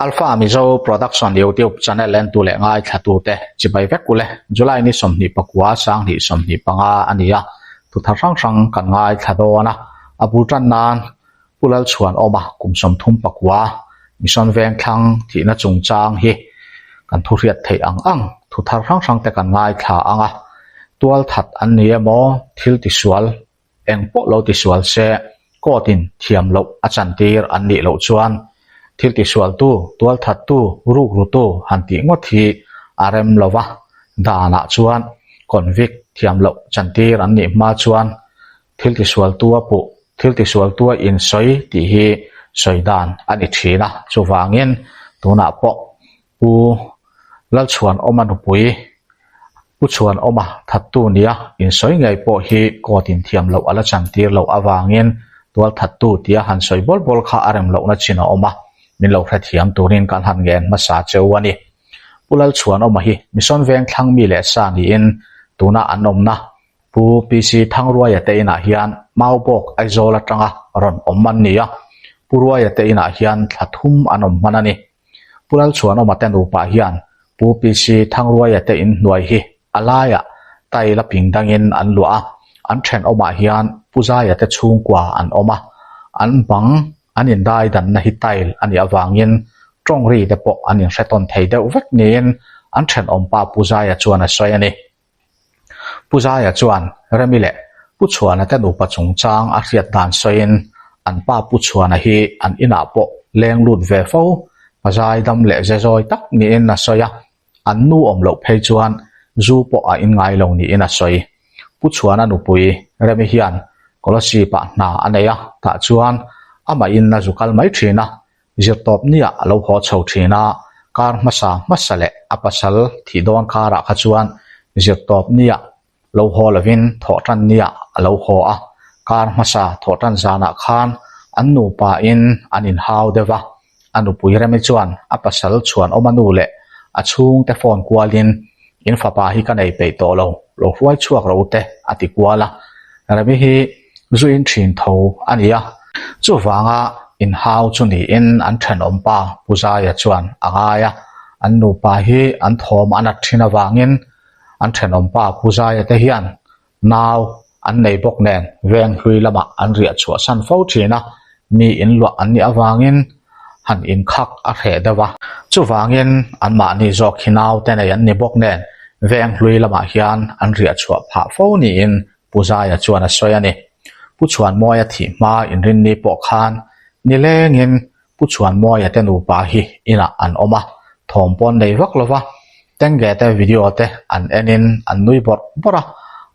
Alpha Mizo Production YouTube channel entu leh ngaithlatute chibai vek ule. July ni 29 2025 a ni a, thu thar hrang hrang kan ngaithla dawn a. A bul tan nan Pu Lalchhuanawma kum 39 Mission Vengthlang thihna chungchang hi kan thu hriat theih ang ang thu thar hrang hrang te kan ngaithla ang a. Tual that an ni emaw thil tisual Eng pawh lo tisual se, court in thiam loh a chantir an nih loh chuan thil tisualtu, tualthattu, rukrutu han tih ngawt hi a rem lo va, danah chuan convict thiam loh chantir an nih hma chuan thil tisualtu a puh, thil tisualtu a insawi tih hi sawi dan a ni thin a. Chuvangin tunah pawh Pu Lalchhuanawma nupui Pu Chhuanawma thattu nia insawi ngei pawh hi court in thiam loh a la chantir loh avangin tualthattu tia han sawi bawl bawl kha a rem lohna chin a awm a, min lo hrethiam turin kan han ngen hmasa cheu a ni. Pu Lalchhuanawma hi Mission Vengthlang mi leh sa niin tuna an awmna Pu PC Thangruaia te inah hian Maubawk Aizawl atanga rawn awm an ni a, Pu Ruaia te inah hian thla thum an awm hman a ni. Pu Lalchhuanawma te nupa hian Pu PC Thangruaia te inhnuai hi a laiah tile a ping dangin an luah a, an thenawmah hian Pu Zaia te chhungkua an awm a, an bang an indai danna hi tile a nih avangin tawng ri te pawh an inhretawn thei deuh vek niin an thenawmpa Pu Zaia chuan a sawi a ni. Pu Zaia chuan Remi leh Pu Chhuana te nupa chungchang a hriat dan sawiin an pa Pu Chhuana hi an inah pawh leng lut ve fo, pazai dam leh ze zawi tak niin a sawi a, an nu awm loh phei chuan zu pawh a in ngai lo niin a sawi. Pu Chhuana nupui Remi hian Kolasib-ah hna a nei a, tah chuan amahin a zu kal mai thin a, Zirtawp nia a lo haw chho thin a, kar hmasa hmasa leh a pasal thih dawn karah kha chuan zirtawp nia lo haw lovin thawhtan nia a lo haw a, kar hmasa thawhtan zanah khan an nupa in an inhau deuh a, a nupui Remi chuan a pasal chhuanawma nu leh a chhungte phone kualin in fapa hi ka nei peih tawh lo, lo hruai chhuak ro te a ti kual a, Remi hi zu in thin tho a ni a, chuvanga inhau chu niin an thenawm pa Pu Zaia chuan a ngai a, an nupa hi an thawm a nat thin avangin an thenawm pa Pu Zaia te hian nau an nei bawk nen veng hlui lamah an riah chhuahsan fo thin a, mi inluah an nih avangin han inkhak a hreh deuh a. Chuvangin anmahni zawk hi naute nei an ni bawk nen veng hlui lamah hian an riah chhuah phah fo niin Pu Zaia chuan a sawi a ni. Pu Chhuanmawia thih hma inrinni pawh khan nilengin Pu Chhuanmawia te nupa hi inah an awm a, thawm pawn nei vak lo va, Tengge te video te an enin an nui bawrh bawrh a,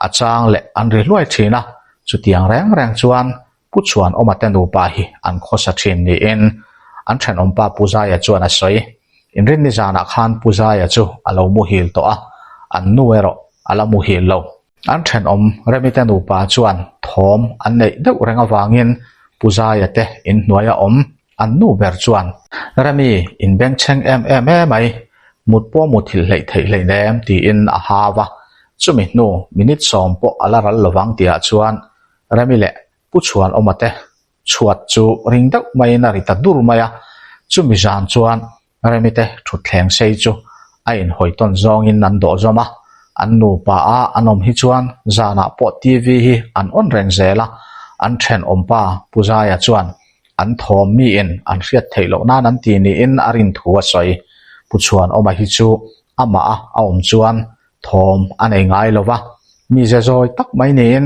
a chang leh an ri hluai thin a, chutiang reng reng chuan Pu Chhuanawma te nupa hi an khawsa thin niin an thenawmpa Pu Zaia chuan a sawi. Inrinni zanah khan Pu Zaia chu a lo muhil tawh a, an nu erawh a la muhil lo. An thenawm Remite nupa chuan thawm an neih deuh reng avangin Pu Zaia te inhnuaia awm an nu ber chuan, Remi, in bengchheng em em e mai, mut pawh muthilh hleih theih hleinem tiin a hau a. Chumi hnu minute sawm pawh a la ral lovang tihah chuan Remi leh Pu Chhuanawma te chhuat chu ring deuh maiin a ri ta dur mai a, chumi zan chuan Remi te thutthleng sei chu a inhawi tawn zawngin an dawh zawm a, an nupa a an awm hi chuan zanah pawh TV hi an on reng zel a, an thenawmpa Pu Zaia chuan an thawm miin an hriat theih loh nan an ti niin a rin thu a sawi. Pu Chhuanawma hi chu amah a a awm chuan Thawm a nei ngai lo va, mi ze zawi tak mai niin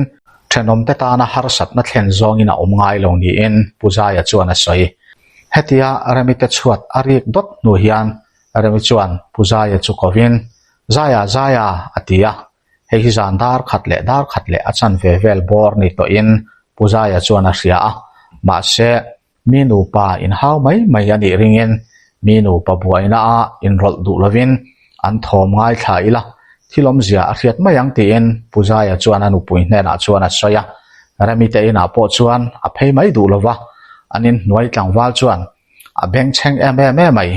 thenawmte tana harsatna thlen zawngin a awm ngai lo niin Pu Zaia chuan a sawi. Hetia Remite chhuat a rik dawt hnu hian Remi chuan Pu Zaia chu kovin, Zaia, Zaia! a ti a, hei hi zan dar khat leh dar khat leh a chanve vel bawr ni tawhin Pu Zaia chuan a hria a, mahse, Mi nupa inhau mai mai a nih ringin mi nupa buaina a inrawlh duh lovin an thawm ngaithla ila, thil awmzia a hriat mai ang tiin Pu Zaia chuan a nupui hnenah chuan a sawi a. Remi te inah pawh chuan a phei mai duh lova, an inhnuai tlangval chuan a bengchheng em em e mai.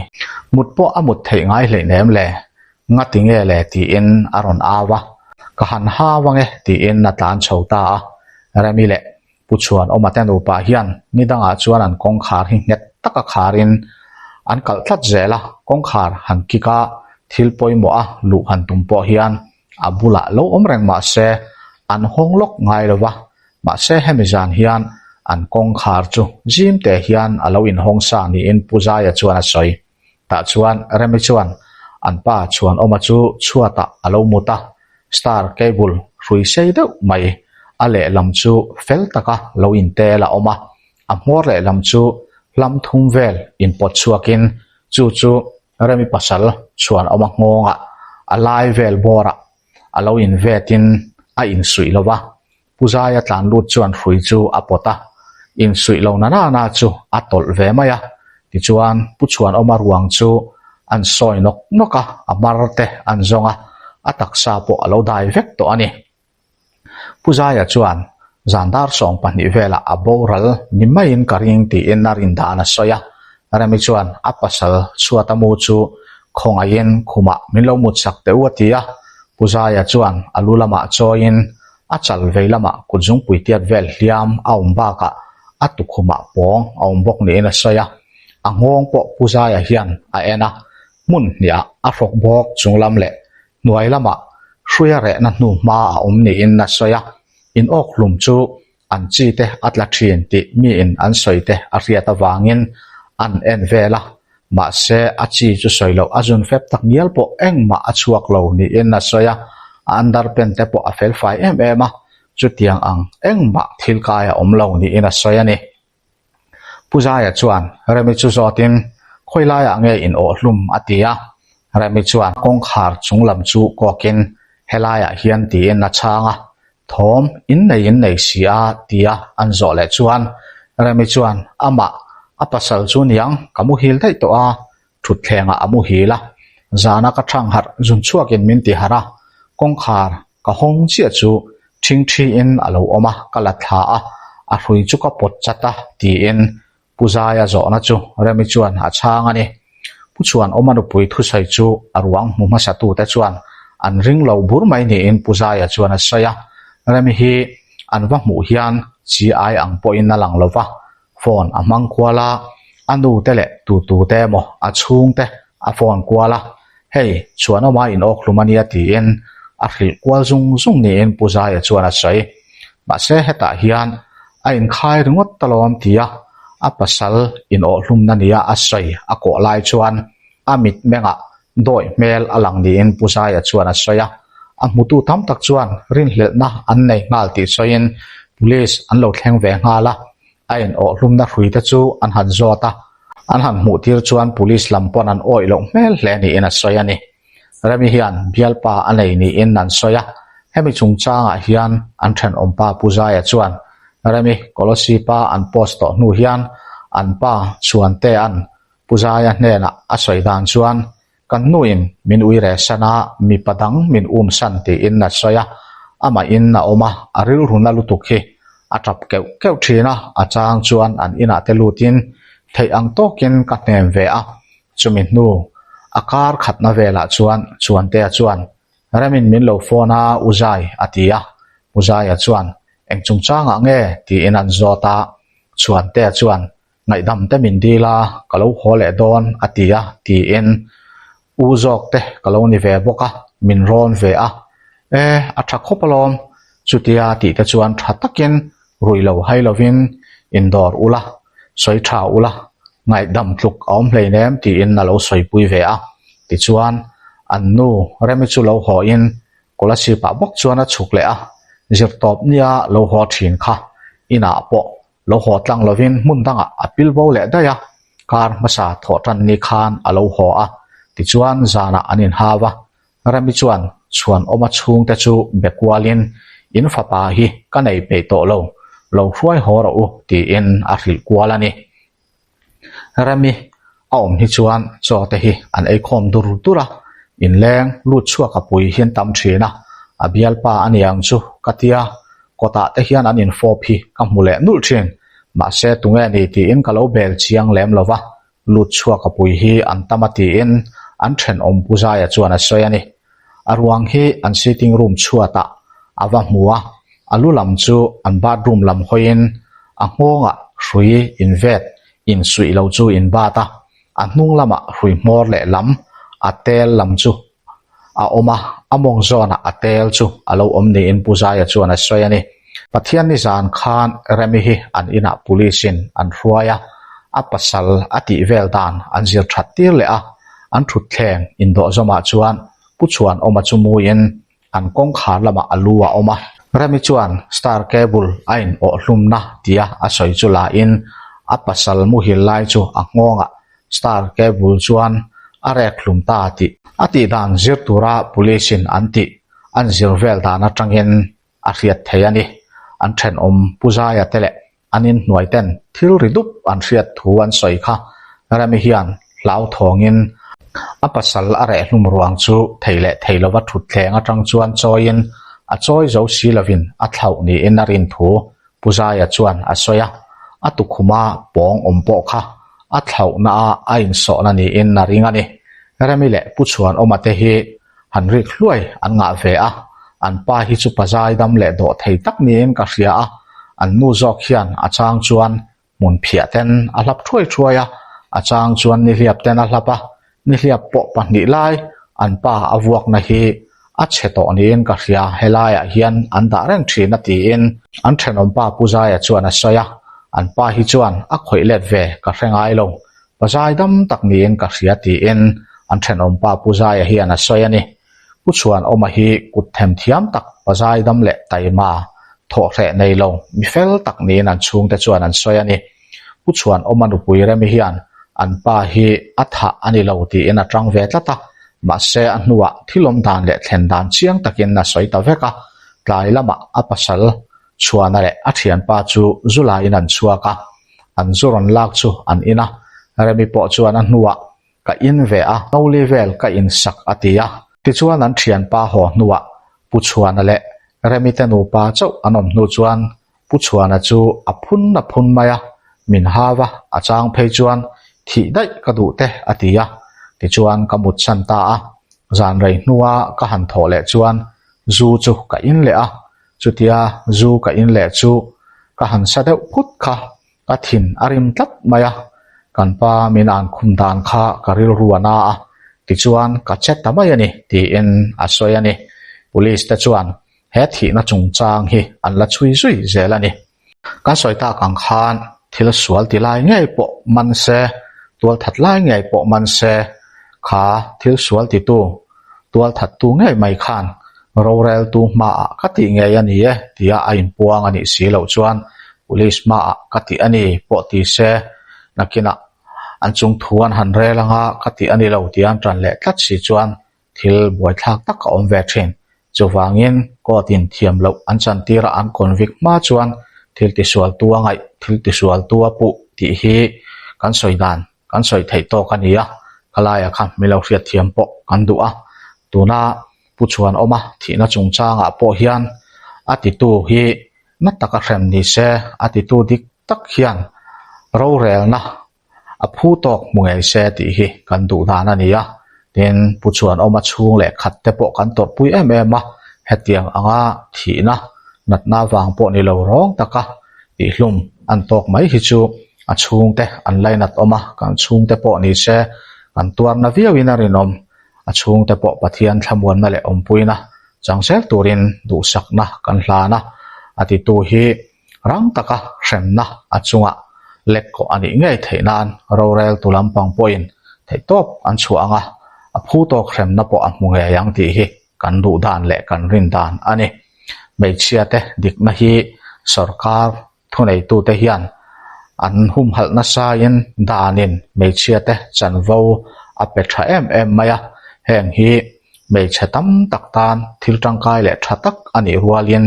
Mut pawh a mut theih ngai hleihnem le, ngati nge le tiin a rawn au a, ka han hau ange tiin a tlan chho ta a. Remi leh Pu Chhuanawma te nupa hian ni dangah chuan an kawngkhar hi nghet taka kharin An kalh tlat zel a, kawngkhar han kik a, thil pawimawh a luh han tum pawh hian a bulah lo awm reng mah se an hawng lawk ngai lo va, mahse hemi zan hian an kawngkhar chu zim te hian a lo inhawng sa niin Pu Zaia chuan a sawi. Tah chuan Remi chuan an pa Chhuanawma chu chhuatah a lo mut a, star cable hrui sei deuh mai a lehlam chu fel taka lo intel a awm a, a hmawr lehlam chu hlam thum vel inpawt chhuakin chu chu Remi pasal Chhuanawma nghawngah a lai vel bawrah a lo invetin a insuih lo va, Pu Zaia tlan lut chuan hrui chu a pawt a, insuih lo na na na chu a tawlh ve mai a. Tichuan, Pu Chhuanawma ruang chu an sawi nawk nawk a, a mar te an zawng a, a taksa pawh a lo dai vek tawh a ni. Pu Zaia chuan zan dar 20 velah a boral ni maiin ka ring tiin a rin dan a sawi a. Remi chuan a pasal chhuata mu chu khawngaihin khumah min lo mut sak teh u a ti a. Pu Zaia chuan a lu lamah chawiin a chal vei lamah kut zungpui tiat vel hliam a awm bakah a tukhumah pawng a awm bawk niin a sawi a. A nghawng pawh Pu Zaia hian a en a, hmun hniah a hrawk bawk chung lam leh hnuai lamah hruia rehna hnu hma a awm niin a sawi a, in awk hlum chu an chi te a tla thin tih miin an sawi te a hriat avangin an en vel a, mahse a chi chu sawi loh a zun fep tak ngial pawh engmah a chhuak lo niin a sawi a, a underpant te pawh a felfai em em a, chutiang ang engmah thil kai a awm lo niin a sawi a ni. Pu Zaia chuan Remi chu zawtin, Khawi laiah nge in awh hlum? a ti a. Remi chuan kawngkhar chung lam chu kawkin, Helaiah hian tiin a chhang a. Thawm, in nei in nei si a, tia an zawh leh chuan Remi chuan, Amah, a pasal chu niang, ka muhil daih tawh a, Thutthlengah a muhil a, zana ka thang harh zun chhuakin min ti harh a, kawngkhar ka hawng chiah chu ṭhingṭhiin a lo awm a, ka la thla a, a hrui chu ka pawt chat a, tiin Pu Zaia zawhna chu Remi chuan a chhang a ni. Pu Chhuanawma nupui thusawi chu a ruang hmu hmasatute chuan an ring lo bur mai niin Pu Zaia chuan a sawi a, Remi hi an va hmuh hian chi ai ang pawhin a lang lo va, Phone a hmang kual a, a nu te leh tu tu te emaw a chhung te a phone kual a, hei Chhuanawma in awk hlum a nia tiin a hrilh kual zung zung niin Pu Zaia chuan a sawi. Mahse hetah hian a inkhai ringawt ta lawm tia a pasal in awh hlumna nia a sawi a kawh lai chuan a mitmengah dawi hmel a lang niin Pu Zaia chuan a sawi a, a hmutu tam tak chuan rinhlelhna an nei nghal tih sawiin Police an lo thleng ve nghal a, a in awh hlumna hrui te chu an han zawt a, an han hmuh tir chuan Police lam pawn an awih loh hmel hle niin a sawi a ni. Remi hian bialpa a nei niin an sawi a, hemi chungchangah hian an thenawmpa Pu Zaia chuan Remi Kolosipa an post tawh hnu hian an pa Chhuantea'n Pu Zaia hnenah a sawi dan chuan, Kan nuin min ui reh san a, mipa dang min um san tiin a sawi a, amah in a awm a, a rilru na lutuk hi a tap keuh keuh thin a, a chang chuan an inah te lutin theih ang tawkin ka hnem ve a, chumi hnu a kar khatna velah chuan Chuantea chuan Remin min lo phone a, U Zai a ti a, Pu Zaia chuan eng chungchangah nge tiin an zawt a, Chuantea chuan Ngaihdam te min dil a, ka lo haw leh dawn a ti a, tiin U zawk te ka lo ni ve bawk a, min rawn ve a. E, a tha khawp alawm, chutia tih te chuan tha takin ruih lo hai lovin indawr ula, sawi tha ula, ngaihdam tluk a awm hleinem tiin a lo sawipui ve a. Tichuan, an nu Remi chu lo haw in Kolasib ah bawk chuan a chhuk leh a, zirtawp nia lo haw thin kha inah pawh Lo haw tlang lovin hmun dangah a pil bo leh daih a, kar hmasa thawh tan ni khan a lo haw a, tichuan zanah an inhau a. Rami chuan Chhuanawma chhungte chu be kualin, In fapa hi ka nei peih tawh lo, lo hruai haw rawh u, tiin a hrilh kual a ni. Rami a awm hi chuan chaw te hi an ei khawm dur dur a, inleng lut chhuak a pui hian tam thin a, a bialpa a niang chu ka tia, kawtah te hian an infawp hi ka hmu leh nulh thin, mahse tunge ni tiin ka lo bel chiang lem lo va, lut chhuak a pui hi an tam a tiin an thenawm Pu Zaia chuan a sawi a ni. A ruang hi an sitting room chhuatah a va hmu a, a lu lam chu an bathroom lam hawiin a nghawngah hrui invet insuih lo chu inbat a. A hnung lamah hrui hmawr leh lam a tel lam chu a awm a, a mawng zawnah a tel chu a lo awm niin Pu Zaia chuan a sawi a ni. Pathian nizan khan Remi hi an inah police in an hruai a, a pasal a tih vel dan an zir that tir leh a, an thutthleng indawh zawmah chuan Pu Chhuanawma chu muiin an kawngkhar lamah a lu a awm a. Remi chuan star cable a in awh hlumna tia a sawi chu la in a pasal muhil lai chu a nghawngah star cable chuan a rek hlum ta tih a tih dan zir tura police in an tih an zir vel dan atangin a hriat thei a ni. An thenawm Pu Zaia te leh An inhnuai ten thil ri dup an hriat thu an sawi kha Remi hian hlauthawngin a pasal a reh hlum ruang chu thei leh thei lova thutthleng atang chuan chawiin a chawi zo si lovin a thlauh niin a rin thu Pu Zaia chuan a sawi a, a tukhuma pawng awm pawh kha a thlauhna a a insawhna niin a ring a ni. Remi leh Pu Chhuanawma te hi han rik hluai an ngah ve a, an pa hi chu pazai dam leh dawh thei tak niin ka hria a, an nu zawk hian a chang chuan hmun phiah ten a hlap thuai thuai a, a chang chuan nihliap ten a hlap a, nihliap pawh pahnih lai an pa a vuakna hi a chhe tawh niin ka hria, helaiah hian an dah reng thin a tiin an thenawm pa Pu Zaia chuan a sawi a, an pa hi chuan a khawih let ve ka hre ngai lo, Pazai dam tak niin ka hria tiin an thenawm pa Pu Zaia hian a sawi a ni. Pu Chhuanawma hi kut them thiam tak pazai dam leh taima thawhhreh nei lo mi fel tak niin an chhungte chuan an sawi a ni. Pu Chhuanawma nupui Remi hian an pa hi a thah a ni lo tiin a tang ve tlat a, mahse a hnuah thilawm dan leh thlen dan chiang takin a sawi ta vek a, tlai lamah a pasal Chhuana leh a thianpa chu zu laiin an chhuak a, an zu rawn lak chu an in a, Remi pawh chuan a hnuah ka in ve a, Noli vel ka in sak a ti a. Tichuan an thianpa haw hnuah Pu Chhuana leh Remi te nupa chauh an awm hnu chuan Pu Chhuana chu a phun a phun mai a, min hau a, a chang phei chuan thih daih ka duh te a ti a, tichuan ka mutsan ta a, zan rei hnua ka han thawh leh chuan zu chu ka in leh a, Chutia zu ka in leh chu ka han sa deuh phut kha ka thin a rim tlat mai a, kan pa min an khum dan kha ka rilru a na a, tichuan ka che ta mai a ni tiin a sawi a ni. Police te chuan he thihna chungchang hi an la chhui zui zel a ni. Kan sawi tak ang khan thil sual ti lai ngei pawh man se, tualthat lai ngei pawh man se, kha thil sual titu, tualthattu ngei mai khan roreltu hmaah ka tih ngei a ni e tia a inpuang a nih si loh chuan police hmaah ka tih a ni pawh ti se, nakinah an chungthu an han rel anga ka tih a ni lo tia an tan leh tlat si chuan Thil buaithlak tak a awm ve thin. Chuvangin court in thiam loh an chantir a an convict hma chuan thil tisualtu a ngaih, thil tisualtu a puh tih hi kan sawi dan, kan sawi theih tawk a ni a, khalaiah khan mi lo hriatthiam pawh kan duh a. Tuna Pu Chhuanawma thihna chungchangah pawh hian a titu hi na taka hrem ni se, a titu dik tak hian rorelna A phu tawk hmu ngei se tih hi kan duh dan a ni a, tin Pu Chhuanawma chhung leh khat te pawh kan tawrhpui em em a, hetiang anga thihna natna vang pawh ni lo rawng taka tihhlum an tawk mai hi chu a chhungte an lainat awm a, kan chhungte pawh ni se kan tuarna viauin a rinawm, a chhungte pawh Pathian thlamuanna leh awmpuina chang zel turin duhsakna kan hlan a, a titu hi Rang taka hremna a chungah lek kawh a nih ngei theih nan roreltu lampang pawhin theihtawp an chhuah ang a, a phu tawk hremna pawh a hmu ngei ang tih hi kan duh dan leh kan rin dan a ni. Hmeichhiate dikna hi sorkar thuneitute hian an humhalh nasain danin hmeichhiate chanvo a pe tha em em mai a, heng hi Hmeichhe tam tak tan thil tangkai leh tha tak a nih rualin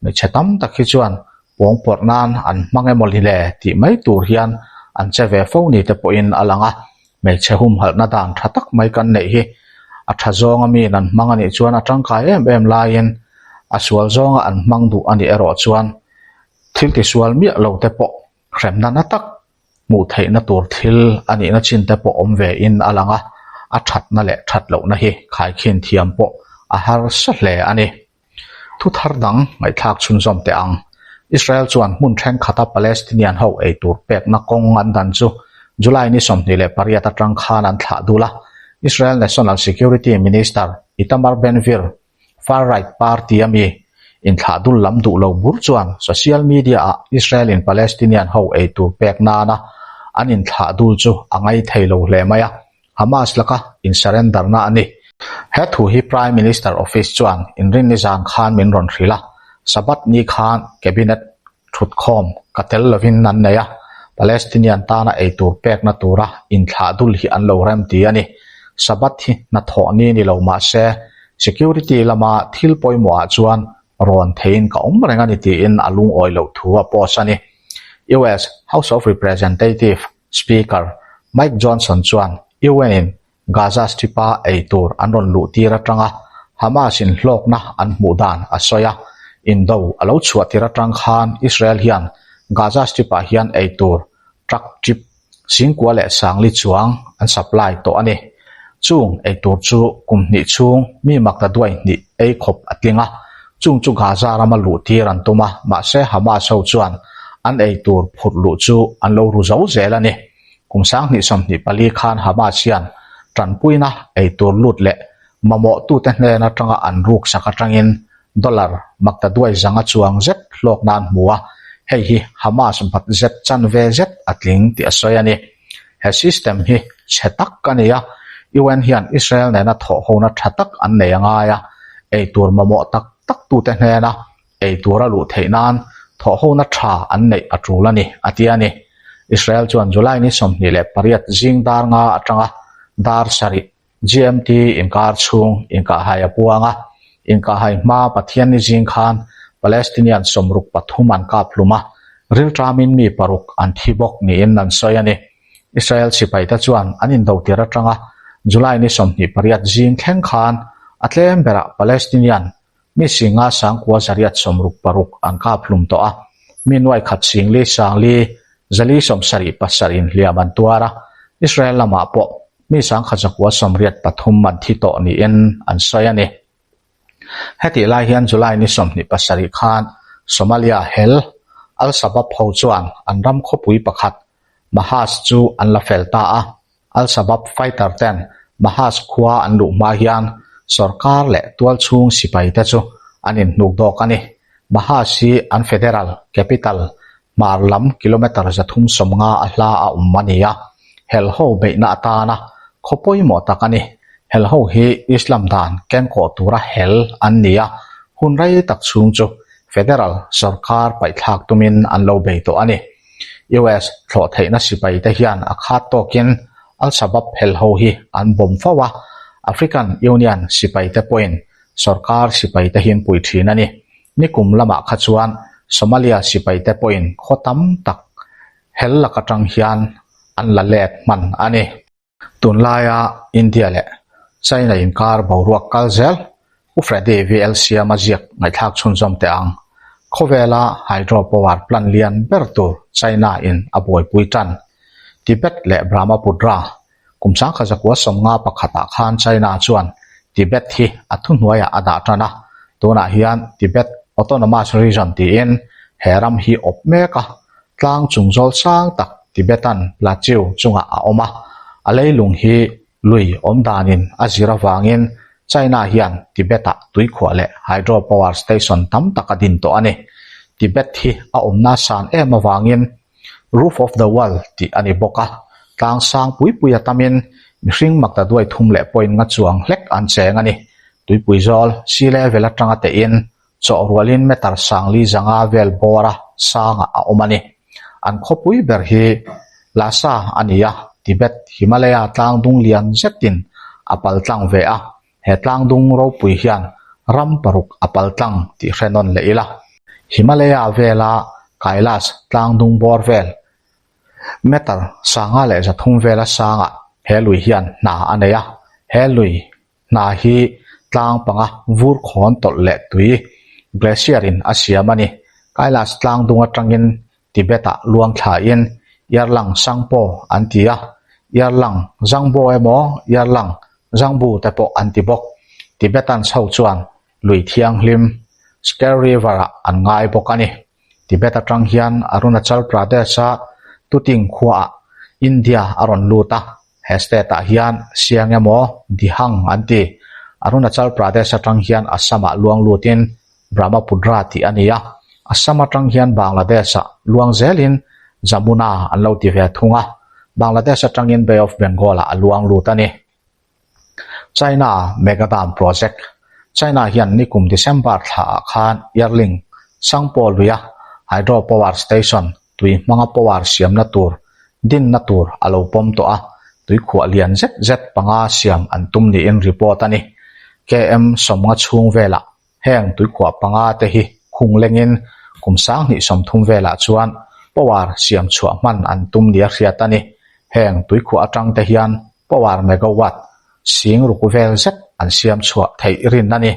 hmeichhe tam tak hi chuan pawngpawrh nan an hmang emaw ni le tih mai tur hian an che ve fo ni te pawhin a lang a. Hmeichhe humhalhna dan tha tak mai kan neih hi a tha zawnga miin an hmang a nih chuan a tangkai em em laiin a sual zawnga an hmang duh a nih erawh chuan thil tisual miah lo te pawh hremna na tak hmuh theihna tur thil a nihna chin te pawh awm ve in a lang a, a thatna leh that lohna hi khaikhin thiam pawh a harsa hle a ni. Thu thar dang ngaihthlak chhunzawm teh ang. Israel chuan hmun thenkhat a Palestinian ho eitur pekna kawng an dan chu July ni 28 atang khan an thlah dul a, Israel National Security Minister Itamar Ben-Gvir, far-right party a mi inthlah dul lam duh lo bur chuan social media-ah Israel-in Palestinian ho ei tur pek nana an inthlah dul chu a ngai thei lo hle mai a, Hamas laka in-surrender-na a ni. He thu hi Prime Minister Office chuan inrinni zan khan min rawn hrilh a, Sabbath ni khan Cabinet thutkhawm ka tel lovin an nei a, Palestinian tana eitur pekna tura inthlah dul hi an lo rem ti a ni. Sabbath hi hnathawh ni ni lo mah se, security lama thil pawimawhah chuan rawn theiin ka awm reng a ni tiin a lungawi loh thu a post a ni. US House of Representative Speaker Mike Johnson chuan UN-in Gaza Strip-a ei tur an rawn luh tir atanga Hamas-in hlawkna an hmuh dan a sawi a. Indo a lo chhuah tir atang khan Israel hian Gaza Strip-ah hian ei tur truck trip singkua leh sangli chuang an supply tawh a ni. Chung ei tur chu kum hnih chhung mi makta duai hnih ei khawp a tling a, chung chu Gaza rama luh tir an tum a, mahse Hamas ho chuan an ei tur phurh luh chu an lo ru zo zel a ni. Kum 2024 khan Hamas hian tanpuina ei tur lut leh mamawhtute hnen atanga an ruksak atangin dollar makta duai zanga chuang zet hlawkna an hmu a, hei hi Hamas bat zet chanve zet a tling tih a sawi a ni. He system hi chhe tak a ni a, UN hian Israel nena thawhhona tha tak an nei a ngai a, ei tur mamawh tak tak tute hnena ei tura luh theih nan thawhhona tha an neih a tul a ni, a ti a ni. Israel chuan July ni 28 zing dar nga atanga dar sarih GMT inkar chhung inkahhai a puang a, inkahhai hma Pathianni zing khan Palestinian 63 an kap hlum a, rilṭamin mi paruk an thi bawk niin an sawi a ni. Israel sipaite chuan an indo tir aṭanga July ni 28 zing thleng khan a tlem berah Palestinian Mi singa sangkua zariat 66 an kap hlum tawh a, mi nuai khat singli sangli zali 77 inhliam an tuar a, Israel lamah pawh mi sangkhat zakua 83 an thi tawh niin an sawi a ni. Hetih lai hian July ni 27 khan Somalia hel Al-Shabaab ho chuan an ram khawpui pakhat Mahas chu an la fel ta a, Al-Shabaab fighter ten Mahas khua an luh hma hian sorkar leh tualchhung sipai te chu an inhnuk dawk a ni. Mahas hi an federal capital hmar lam kilometre 350 a hla a awm a ni a, helho beihna atana khaw pawimawh tak a ni. Helho hi Islam dan kenkawh tura hel an ni a, hun rei tak chhung chu federal sorkar paihthlak tumin an lo bei tawh a ni. US thlawh theihna sipai te hian a khat tawkin Al-Shabaab helho hi an bawm fo a, African Union sipai te pawhin sorkar sipai te hi an pui thin a ni. Nikum lamah kha chuan Somalia sipai te pawhin khaw tam tak hel lak atang hian an la let hman a ni. Tunlaia India leh China inkar boruak kal zel Pu Freddy VL Siama ziak ngaihthlak chhunzawm teh ang. Khawvela hydro power plant lian ber tur China in a buaipui tan. Tibet leh Brahmaputra kum 1951 ah khan China chuan Tibet hi a thuhnuaiah a dah tan a, tunah hian Tibet Autonomous Region tiin he ram hi awp mek a, Tlang chung zawl sang tak Tibetan Plateau chungah a awm a, a leilung hi lui awm danin a zir avangin China hian Tibet-ah tuikhuah leh hydro power station tam tak a din tawh a ni. Tibet hi a awmna san em avangin Roof of the World tih a ni bawk a, tlang sang pui pui a tamin mihring makta duai thum leh point nga chuang hlek an cheng a ni. Tuipui zawl sea level atanga tehin Chaw rualin meter sangli zanga vel bawra sangah a awm a ni. An khawpui ber hi Lhasa a ni a, Tibet Himalaya tlangdung lian zetin a pal tlang ve a, he tlangdung ropui hian ram paruk a pal tlang tih hre nawn leh ila. Himalaya vela Kailash tlangdung bawr vel meter sanga leh 300 vela sangah he lui hian hna a nei a, he lui Hna hi tlang panga vur khawn tawlh leh tui, glacier, in a siam a ni. Kailash tlang dung atangin Tibet-ah luang thlain Yarlang Sangpo an ti a, Yarlang Zangbo emaw Yarlang Zangbu te pawh an ti bawk. Tibetans ho chuan lui thianghlim Scared River-ah an ngai bawk a ni. Tibet atang hian Arunachal Pradesh-a Tuting khuaah India a rawn lut a, he state ah hian Siang emaw Dihang an ti. Arunachal Pradesh atang hian Assam ah luang lutin Brahmaputra tih a ni a, Assam atang hian Bangladesh ah luang zelin Jamuna an lo ti ve thung a, Bangladesh atangin Bay of Bengal ah a luang lut a ni. China Mega Dam Project, China hian nikum December thla ah khan Yarling, Sangpo luia Hydro Power Station tui hmanga power siamna tur dinna tur a lo pawm tawh a, tui khuah lian zet zet panga siam an tum niin report a ni. KM sawmnga chhung velah heng tui khuah panga te hi khung lengin kum 2030 velah chuan power siam chhuah hman an tum nia hriat a ni. Heng tui khuah atang te hian power megawatt sing ruk vel zet an siam chhuah theih rin a ni.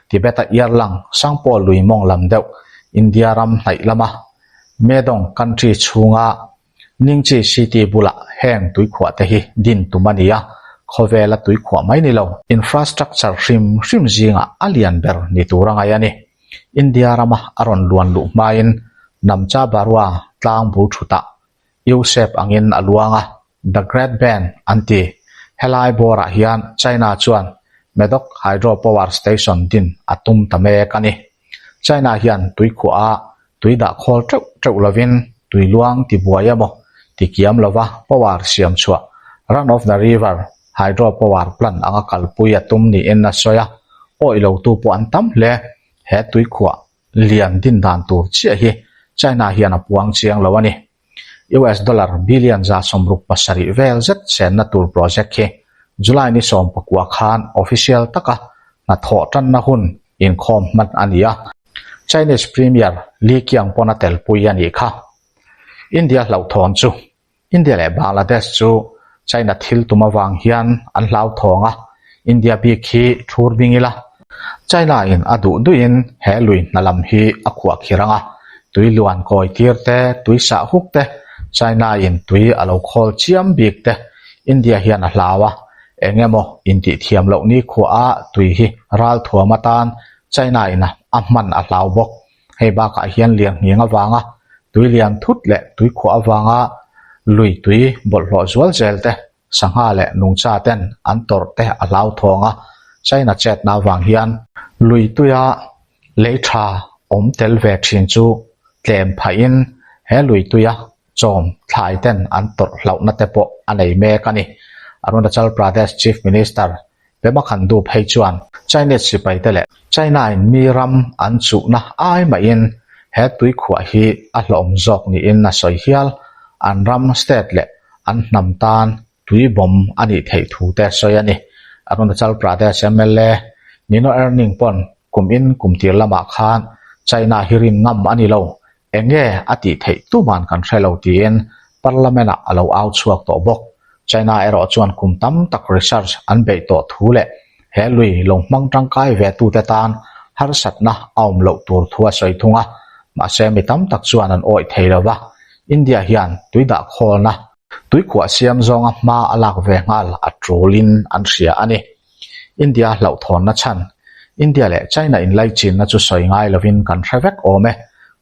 Tibet-a Yarlang, Sangpo lui mawng lam deuh, India ram hnaih lama Medong country chhunga Ningchi city bulah heng tuikhuah te hi din tum a ni a, khawvela tuikhuah mai ni lo, infrastructure hrim hrim zingah a lian ber ni tur a ngaih a ni. India rama a rawn luan luh hmain Namcha Barua tlang bul thutah U-shape angin a luang a, The Great Bend an ti. Helai bawrah hian China chuan Medog Hydro Power Station din a tum ta mek a ni. China hian tuikhuaha tui dah khawl teuh teuh lovin tui luang ti buai emaw ti kiam lova power siam chhuah Run of the River Hydro Power Plant anga kalpui a tum niin a sawi a, awih lotu pawh an tam hle. He tuikhuah lian din dan tur chiah hi China hian a puang chiang lo a ni. US dollar billion 67 vel zet senna tur project hi July ni 19 khan official taka hnathawh tanna hun inkhawm hman a ni a, Chinese Premier Li Qiang pawn a telpui a nih kha. India hlauhthawn chu India leh Bangladesh chu China thil tum avang hian an hlauthawng a, India bik hi thur bing ila, China in a duh duhin he lui hna lam hi a khuah khir ang a, tui luan kawi tir te, tui sah huk te, China in tui a lo khawl chiam bik te India hian a hlau a, eng emaw intih thiam loh ni khuah a tui hi ral thuam atan China in a hman a hlau bawk. Hei bakah hian lianghniang avanga tui lian thut leh tui khuah avanga lui tui bawlhhlawh zual zel te, sangha leh nungcha ten an tawrh te a hlauthawng a, China chetna avang hian lui tuia lei tha awm tel ve thin chu tlem phahin he lui tuia chawm thlai ten an tawrh hlauhna te pawh a nei mek a ni. Arunachal Pradesh Chief Minister Pema Khandu phei chuan Chinese sipai te leh China in mi ram an chuhna ai mahin he tuikhuah hi a hlawm zawk niin a sawi hial. An ram state leh an hnam tan tui bawm a nih theih thu te sawi a ni. Arunachal Pradesh mla Nino Erning pawn kum in kum tir lamah khan China hi rin ngam a ni lo, Eng nge a tih theih tuman kan hre lo tiin Parliament ah a lo au chhuak tawh bawk. China erawh chuan kum tam tak research an beih tawh thu leh he lui lo hmang tangkai ve tute tan harsatna a awm loh tur thu a sawi thung a, mahse mi tam tak chuan an awih thei lo va, India hian tui dah khawlna, tuikhuah siam zawnga hma a lak ve nghal a tulin an hria a ni. India hlauhthawnna chhan, India leh China inlaichinna chu sawi ngai lovin kan hre vek awm e.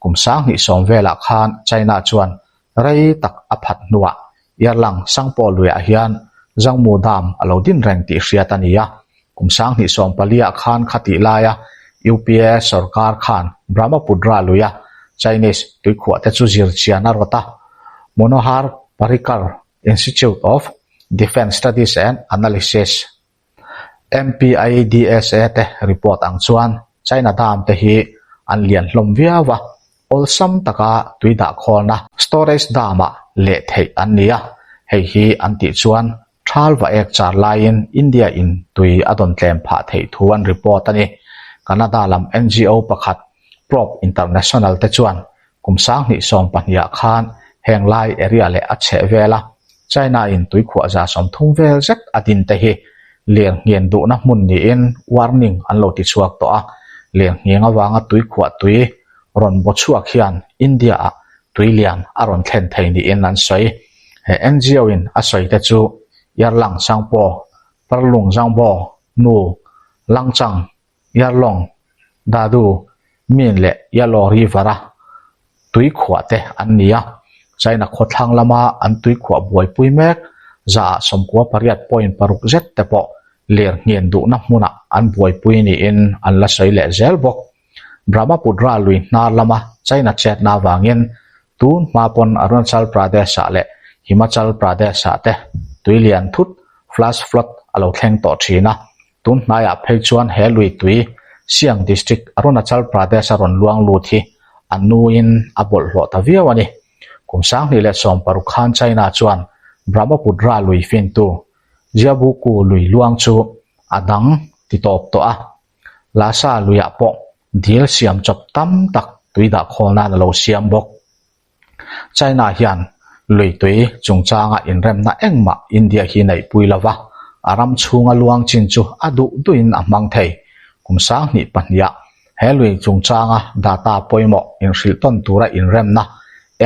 Kum 2010 velah khan China chuan rei tak a phat hnuah Yarlang Sangpo luiah hian Zhangmu Dam a lo din reng tih hriat a ni a. Kum 2014 ah khan khatih laia UPA sorkar khan Brahmaputra luia Chinese tuikhuah te chu zir chian a rawt a. Manohar Parrikar Institute of Defence Studies and Analysis, MPIDSA, te report ang chuan China dam te hi an lian hlawm viau a, awlsam taka tui dah khawlna storage dam ah leh theih an ni a, hei hi an tih chuan thal va ek char laiin India in tui a dawn tlem phah theih thu an report a ni. Canada lam NGO pakhat Probe International te chuan Kum 2012 ah khan heng lai area leh a chheh vela China in tuikhuah 30 vel zet a din te hi lirnghen duhna hmun niin warning an lo ti chhuak tawh a, lirngheng avanga tuikhuah tui rawn baw chhuak hian India ah tui lian a rawn thlen thei niin an sawi. He NGO in a sawi te chu Yarlang Sangpo, Parlung Zangbo, Nu, Langchang, Yarlong, Dadu, Min leh Yellow River-a tui khuah te an ni a. China khawthlang lama an tuikhuah buaipui mek zaah 98.6 zet te pawh lir nghen duhna hmunah an buaipui niin an la sawi leh zel bawk. Brahmaputra lui hnar lama China chetna avangin tun hma pawn Arunachal Pradesh-ah leh Himachal Pradesh-ah te tui lian thut, flash flood, a lo thleng tawh thin a. Tun hnaiah phei chuan he lui tui Siang District, Arunachal Pradesh-a rawn luang lut hi a nuin a bawlhhlawh ta viau a ni. Kum 2016 khan China chuan Brahmaputra lui fintu Jiabuku lui luang chu a dang ti tawp tawh a. Lhasa luiah pawh dil siam chawp tam tak tui dah khawl nan a lo siam bawk. China hian lui tui chungchanga inremna engmah India hi neihpui lo va, a ram chhunga luang chin chu a duh duhin a hmang thei. Kum 2002 ah he lui chungchanga data pawimawh inhrilh tawn tura inremna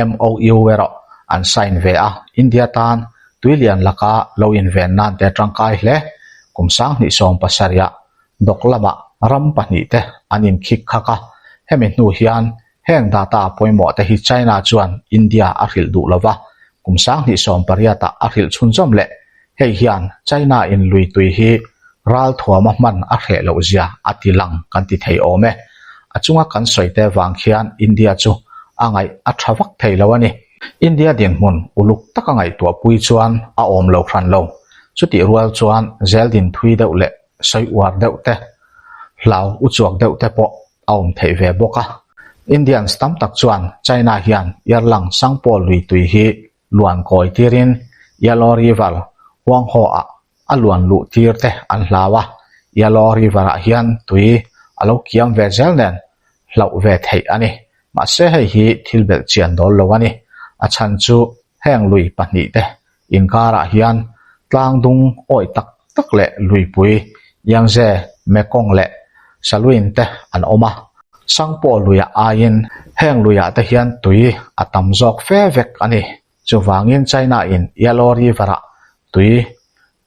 MOU erawh an sign ve a, India tan tuilian laka lo inven nan te tangkai hle. Kum 2017 ah Dawk lamah ram pahnihte an inkhik khak a, hemi hnu hian heng data pawimawh te hi China chuan India a hrilh duh lova, kum 2018 ah a hrilh chhunzawm leh. Hei hian China in lui tui hi ralthuama hman a hreh loh zia a ti lang kan ti thei awm e. A chunga kan sawi te vang khian India chu a ngaih a tha vak thei lo a ni. India dinhmun uluk taka ngaihtuahpui chuan a awm lo hran lo. Chutih rual chuan zeldin thui deuh leh sawi uar deuh te, hlau u chuak deuh te pawh a awm theih ve bawk a. Indians tam tak chuan China hian Yarlang Sangpaw lui tui hi luan kawi tirin Yellow River Huangho ah a luan luh tir te an hlau a, Yellow River ah hian tui a lo kiam ve zel nen hlauh ve theih a ni. Mahse hei hi thil belh chian dawl lo a ni. A chhan chu heng lui pahnihte Inkarah hian tlang dung awih tak tak leh luipui, Yangtze, Mekong leh Salween te an awm a. Sangpaw luiah aiin heng luiah te hian tui a tam zawk fe vek a ni. Chuvangin China-in Yellow River-ah tui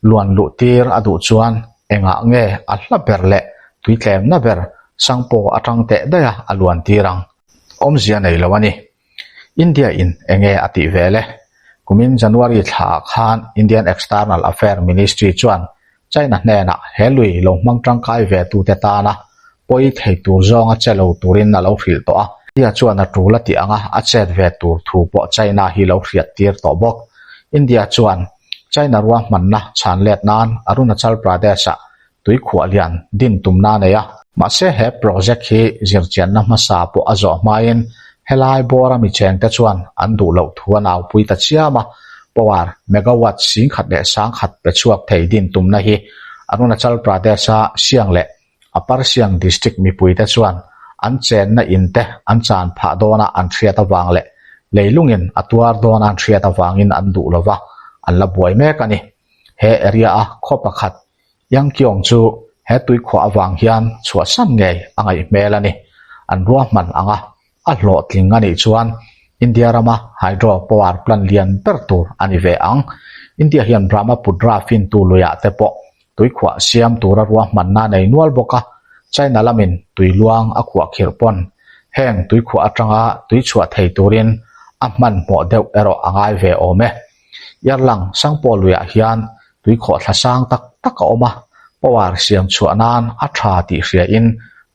luan luh tir a duh chuan engah nge a hla ber leh tui tlemna ber Sangpaw atang teh daih a a luan tir ang? Awmzia nei lo a ni. India in enge a tih vel e? Kumin January thla ah khan Indian External Affair Ministry chuan China hnenah he lui lo hmang tangkai ve tute tana pawi thei tur zawnga che lo turin a lo hrilh tawh a. India chuan a tul a tih anga a chet ve tur thu pawh China hi lo hriat tir tawh bawk. India chuan China ruahmanna chhan let nan Arunachal Pradesh-ah tuikhuah lian din tumna a nei a. Mahse he project hi zirchianna hmasa pawh a zawh hmain helai bawra mi chengte chuan an duh loh thu a naupui ta chiam a, power megawatt 10,000 leh 10,000 pe chhuak thei din tumna hi Arunachal Pradesh-a Siang leh Upper Siang district mipuite chuan an chenna in te an chan phah dawna an hriat avang leh leilungin a tuar dawna an hriat avangin an duh lova an la buai mek a ni. He area-a khaw pakhat Yangkyong chu he tuikhuah avang hian chhuahsan ngei a ngaih hmel a ni. An ruahman ang a, a hlawhtling a nih chuan India rama hydro power plant lian ber tur a ni ve ang. India hian Brahmaputra fintu luiah te pawh tuikhuah siam tura ruahmanna a nei nual bawk a, China lamin tui luang a khuah khirh pawn heng tuikhuah atanga tui chhuah thei turin a hmanhmawh deuh erawh a ngai ve awm e. Yarlang Sangpaw luiah hian tuikhawh thla sang tak tak a awm a, power siam chhuah nan a tha tih hriain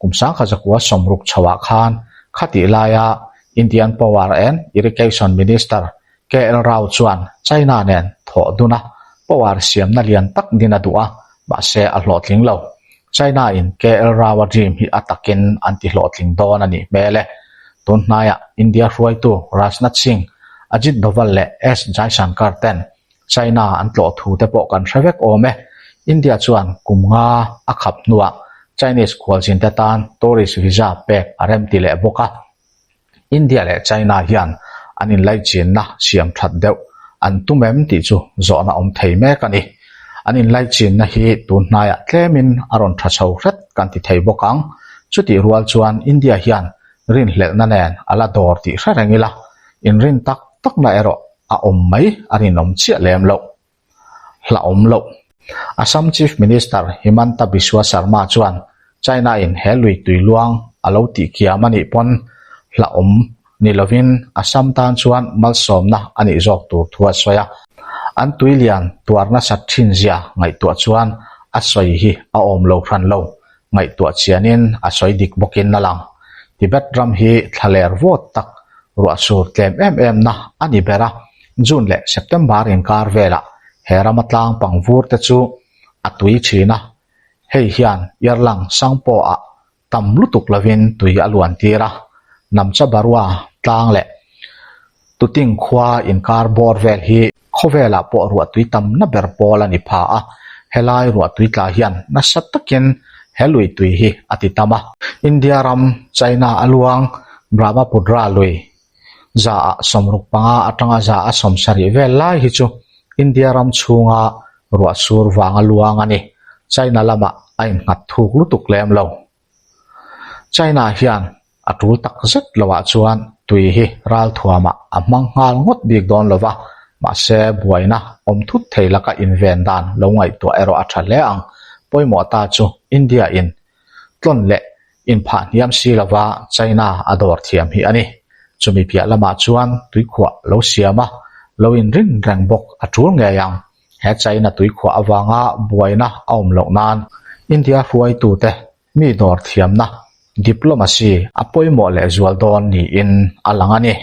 kum 1960 chhoah khan khatih laia Indian Power and Irrigation Minister KL Rao chuan China nen thawh dun a, power siamna lian tak din a duh a, mahse a hlawhtling lo. China in KL Rao-a dream hi a takin an ti hlawhtling dawn a nih hmel e. Tun hnaiah India hruaitu Rajnath Singh, Ajit Doval leh S Jaishankar ten China an tlawh thu te pawh kan hre vek awm e. India chuan kum nga a khap hnuah Chinese khualzin te tan tourist visa pek a rem ti leh bawk a. India leh China hian an inlaichinna siam that deuh an tum em tih chu zawhna awm thei mek a ni. An inlaichinna hi tun hnaiah tlemin a rawn tha chho hret kan ti thei bawk ang. Chutih rual chuan India hian rinhlelhna nen a la dawr tih hre reng ila, inrin tak takna erawh a awm mai a rinawm chiah lem loh. Hlauhawm loh. Assam Chief Minister Himanta Biswa Sarma chuan China-in he lui tui luang a lo tih kiam a nih pawn hlauhawm. ni lovin Assam tan chuan malsawmna a nih zawk tur thu a sawi a. An tui lian tuar nasat thin zia ngaihtuah chuan a sawi hi a awm lo hran lo. Ngaihtuah chianin a sawi dik bawkin a lang. Tibet ram hi thlaler vawt tak ruah sur tlem em em na a ni ber a, June leh September inkar velah he rama tlang pang vur te chu a tui thin a, hei hian Yarlang Sangpo ah tam lutuk lovin tui a luan tir a, Namcha Barua tlang leh Tuting khua inkar bawr vel hi khawvelah pawh ruahtui tamna ber pawl a ni pha a, helai ruahtui tla hian nasa takin he lui tui hi a ti tam a. India ram China a luang Brahmaputra lui zaah 65 atanga zaah 70 vel lai hi chu India ram chhunga ruah sur vanga luang a ni. China lamah a innghat thuk lutuk lem lo. China hian a tul tak zet loah chuan tui hi ralthuamah a hmang nghal ngawt bik dawn lo va, mahse buaina awm thut thei laka inven dan lo ngaihtuah erawh a tha hle ang. Pawimawh ta chu India in tlawn leh inphah hniam si lova China a dawr thiam hi a ni. Chumi piah lamah chuan tuikhuah lo siam a, lo inrin reng bawk a tul ngei ang. He China tuikhuah avanga buaina a awm loh nan India hruaitute mi dawr thiamna, diplomacy, a pawimawh lehzual dawn niin a lang a ni.